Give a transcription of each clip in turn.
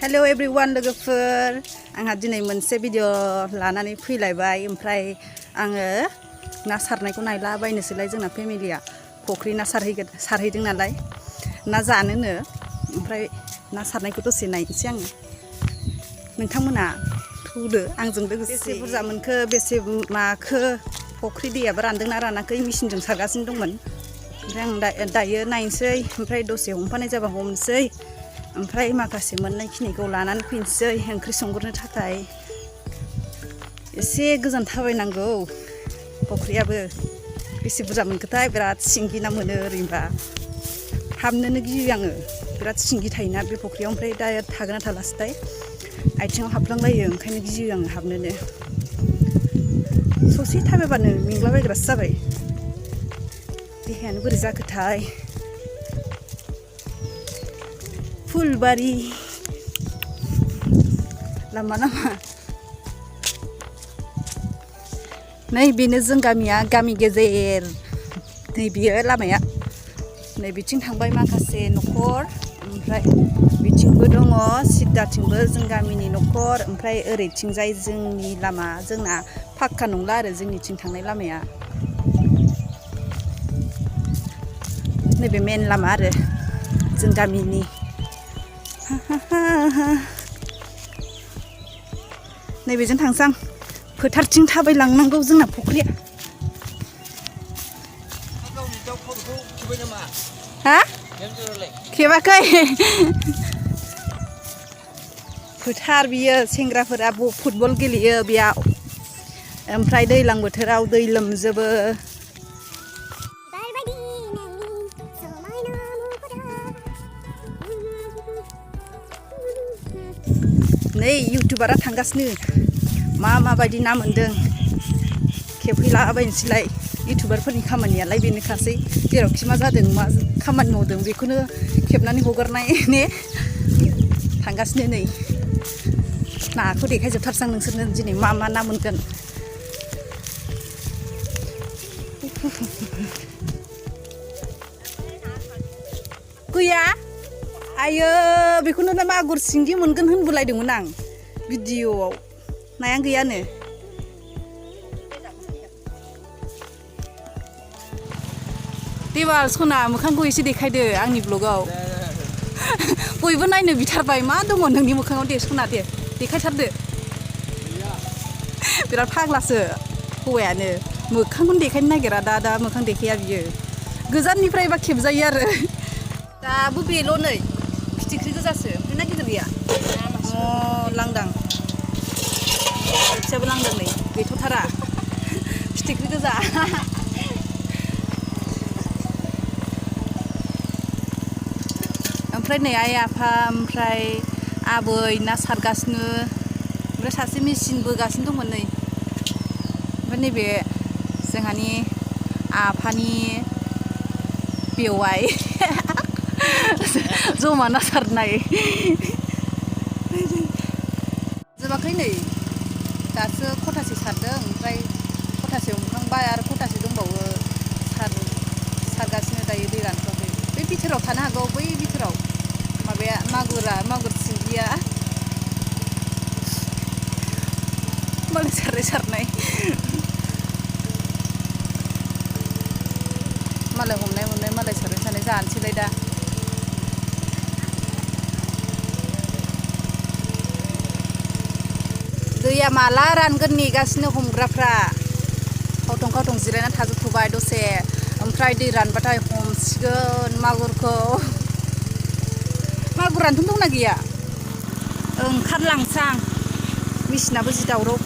hello everyone लोगोफोर आंहा दिनै मोनसे भिडिअ लानानै फैलायबाय ओमफ्राय आङो ना सारनायखौ नायलाबायनोसैलाय जोंना फेमिलिया फख्रि ना सारहैदों नालाय ना जानोनो ओमफ्राय ना सारनायखौ दसे नायनोसै आङो नोंथांमोना थौदो आंजों लोगोसे बेसे बुरजा मोनखो बेसे माखो फख्रि दैयाबो रानदोंना रानाखै मेसिनजों सारगासिनो दंमोन ओमफ्राय आं दायो नायनोसै ओमफ्राय दसे हमफानाय जाबा हमनोसै ओमफ्राय माखासे मोननाय खिनिखौ लानानै फैनोसै ओंख्रि संग्रोनो थाखाय एसे गोजान थाबायनांगौ फख्रियाबो बेसे बुरजा मोनखोथाय बिराद सिंगि ना मोनो ओरैनोबा हाबनोनो गियो आङो बिराद सिंगि थायोना बे फख्रियाव ओमफ्राय दा थागोन ना थालासैथाय आथिङाव हाबलांलायो ओंखायनो गियो आङो हाबनोनो ससे थाबायबानो मेंलाबायग्रासो जाबाय देहायानो बोरै जाखोथाय फुलबारि लामा नै बेनो जों गामिया गामि गेजेर नै बियो लामाया नै बिथिं थांबाय माखासे न'खर ओमफ्राय बिथिंबो दङ सिद्दाथिंबो जों गामिनि न'खर ओमफ्राय ओरैथिंजाय जोंनि लामा जोंना फाक्का नंला आरो जोंनिथिं थांनाय लामाया नैबे मेन लामा आरो जों गामिनि नैबेजों थांसां फोथारथिं थाबायलांनांगौ जोंना फख्रिया हा खेबाखै फोथार बियो सेंग्राफोरा फुटबल गेलेयो बेयाव ओमफ्राय दैज्लां बोथोराव दै लोमजोबो नै इउटुबारा थांगासिनो माबायदि ना मोन्दों खेबहैलाबायनोसैलाय इउटुबारफोरनि खामानियालाय बेनोखासै जेरावखि मा जादों मा खामानि मावदों बेखौनो खेबनानै हगारनाय ने थांगासिनो नै नाखौ देखायजोबथारसां नोंसोरनो दिनै मा ना मोनगोन गैया आयो बेखौनो मागुर सिंगि मोनगोन होनबोलायदोंमोन आं भिडिअआव नायानो गैयानो देबाल सना मोखांखौ एसे देखायदो आंनि ब्लगाव बयबो नायनो बिथारबाय मा दङ नोंनि मोखाङाव दे सना दे देखायथारदो बिराद फाग्लासो हौवायानो मोखांखौनो देखायनो नागिरा दा मोखां देखाया बियो गोजाननिफ्रायबा खेबजायो आरो दाबो बेल' नै फिथिख्रि गोजासो ओमफ्राय ना गिदिर गैया अ लांदां एसेबो लांदां नै गैथ'थारा फिथिख्रि गोजा ओमफ्राय नै आइ आफा ओमफ्राय आबै ना सारगासिनो ओमफ्राय सासे मेचिन बोगासिनो दंमोन नै ओमफ्राय नैबे जोंहानि आफानि बेवाइ जमा ना सारनाय जोबाखै नै दासो खथासे सारदों ओमफ्राय खथासे हमखांबाय आरो खथासे दंबावो सारगासिनो दायो दै रानथ'वाखै बे बिथोराव थानो हागौ बै बिथोराव माबाया मागुर सिंगिया मालाय सारनाय मालाय हमनाय मालाय सारनाय जानोसैलाय दा दैया माला रानगोन नेगासिनो हमग्राफ्रा खावथं जिरायना थाजोबथ'बाय दसे ओमफ्राय दै रानबाथाय हमसिगोन मागुरखौ मागुरानोथ' दंना गैया ओंखारलांसां मेचिनाबो जि दावराव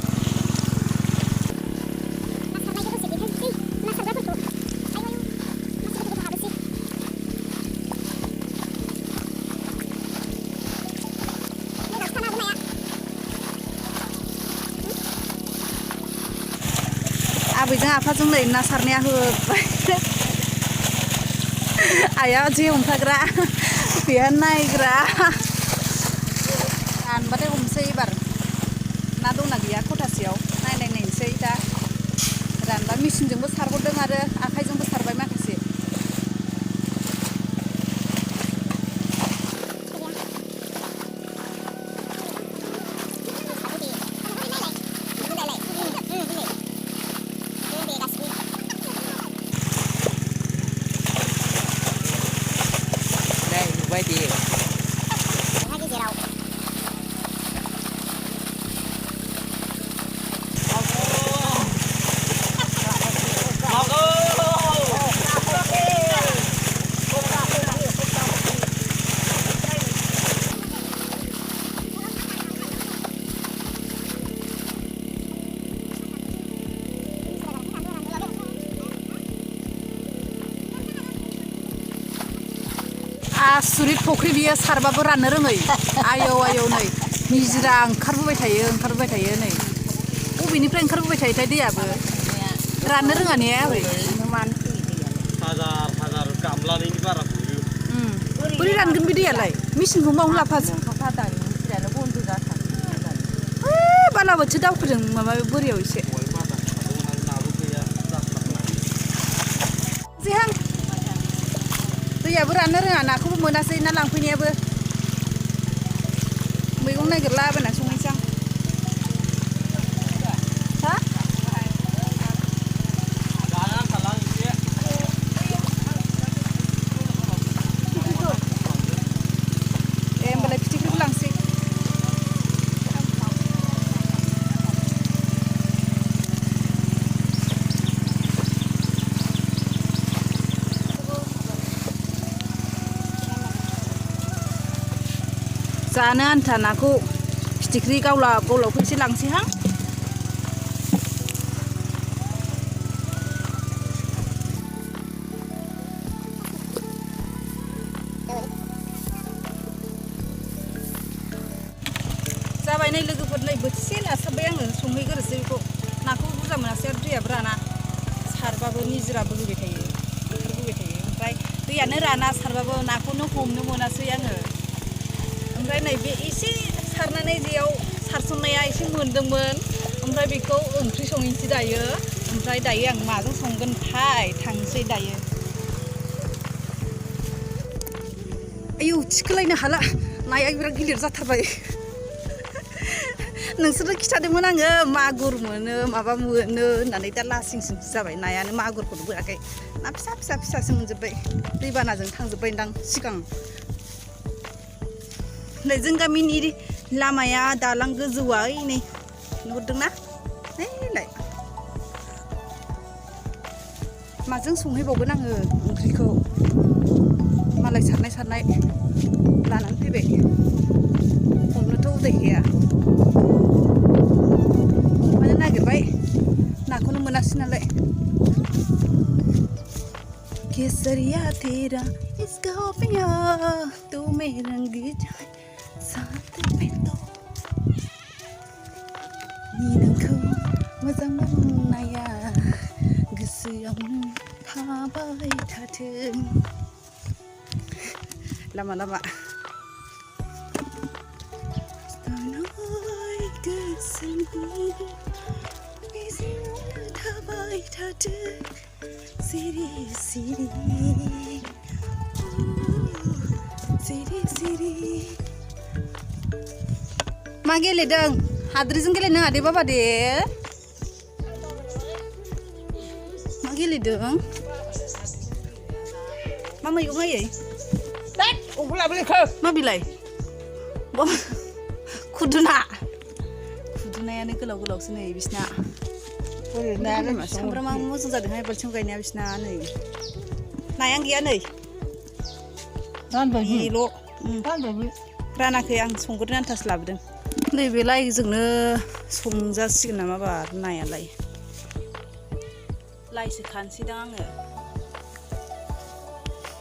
आबैजों आफाजों नै ना सारनाया होबाय आइया जे हमथाग्रा बेहा नायग्रा रानबाथाय हमसै एबार ना दंना गैया खथासेयाव नायनोसै दा रानबा मेचिनजोंबो सारहरदों आरो आखाइजोंबो सारबाय माखासे आसुरित फख्रि बियो सारबाबो राननो रोङै आयौ आयौ नै निजिरा ओंखारबोबाय थायो नै बबेनिफ्राय ओंखारबोबाय थायोथाय दैयाबो राननो रोङा ने आबै हाजार गामलानैनि बारा फैयो बोरै रानगोन बे दैयालाय मेचिनखौ मावनो लाफाजों बालाबोथि दावखोदों माबा बोरियाव एसे जेहां दैयाबो राननो रोङा नाखौबो मोनासै ना लांफैनायाबो मैगं नागिरलाबायना संहैनोसै आं हा दे होमबालाय फिथिख्रिखौ लांसै जानो आन्था नाखौ फिथिख्रि गावलावखौ एसे लांसैहां जाबाय नै लोगोफोर नै बोथिसे नासाबबाय आङो संहैग्रोसै बेखौ नाखौ बुरजा मोनासै आरो दैयाबो राना सारबाबो निजिराबो लुबाय थायो ओंखारबोबाय थायो ओमफ्राय दैयानो राना सारबाबो नाखौनो हमनो मोनासै आङो ओमफ्राय नै बे एसे सारनानै जेयाव सारसननाया एसे मोनदोंमोन ओमफ्राय बेखौ ओंख्रि संहैनोसै दायो ओमफ्राय दायो आं माजों संगोनथाय थांसै दायो आयौ थिखोलायनो हाला नाया बिराद गिलिर जाथारबाय नोंसोरनो खिथादोंमोन आङो मागुर मोनो माबा मोनो होननानै दा लासिंसिंसो जाबाय नायानो मागुरखौनो बोआखै ना फिसासो मोनजोब्बाय दैबानाजों थांजोब्बायदां सिगां नै जों गामिनि लामाया दालां गोजौआ नै नुहुरदोंना हैलाय माजों संहैबावगोन आङो ओंख्रिखौ मालाय सारनाय लानानै फैबाय हमनोथ' उदाय गैया माने नागिरबाय नाखौनो मोनासै नालाय केसरिया तेरा इसका पिया तू मेरे रंग जाए साथ में तो नोंखौ मोजां मोननाया गोसोआव थाबाय थाथों लामा थाबाय थाथों सिरि मा गेलेदों हाद्रिजों गेलेनो नाङा दे बाबा दे मा गेलेदों मा मैगं होयो मा बिलाइ खुदुनायानो गोलावसो नै बिसिना सामब्रामा मोजां जादोंहाय बाल्थिं गायनाया बिसिना नै नायानो गैया नै रानाखै आं संग्रोनो आन्थासो लाबोदों नैबे लाइजोंनो संजासिगोन नामा बार नायालाय लाइसो खानोसैदां आङो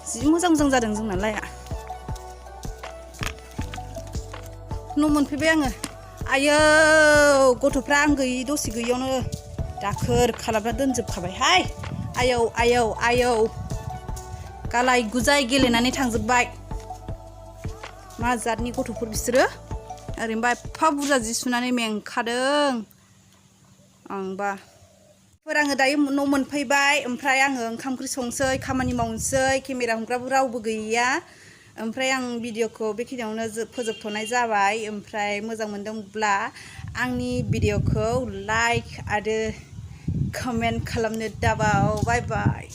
जि मोजां जादों जोंना लाइआ न' मोनफैबाय आङो आयौ गथ'फ्रा आं दसे गैयियावनो दाखोर खालामना दोनजोबखाबायहाय आयौ गालाय गुजाय गेलेनानै थांजोब्बाय मा जातनि गथ'फोर बिसोरो ओरैनोबा एफा बुरजा जि सुनानै मेंखादों आंबा आङो दायो न' मोनफैबाय ओमफ्राय आङो ओंखाम ओंख्रि संसै खामानि मावनोसै केमेरा हमग्राबो रावबो गैया ओमफ्राय आं भिडिअखौ बेखिनियावनो फोजोबथ'नाय जाबाय ओमफ्राय मोजां मोनदोंब्ला आंनि भिडिअखौ लाइक आरो कमेन्ट खालामनो दाबाव बाय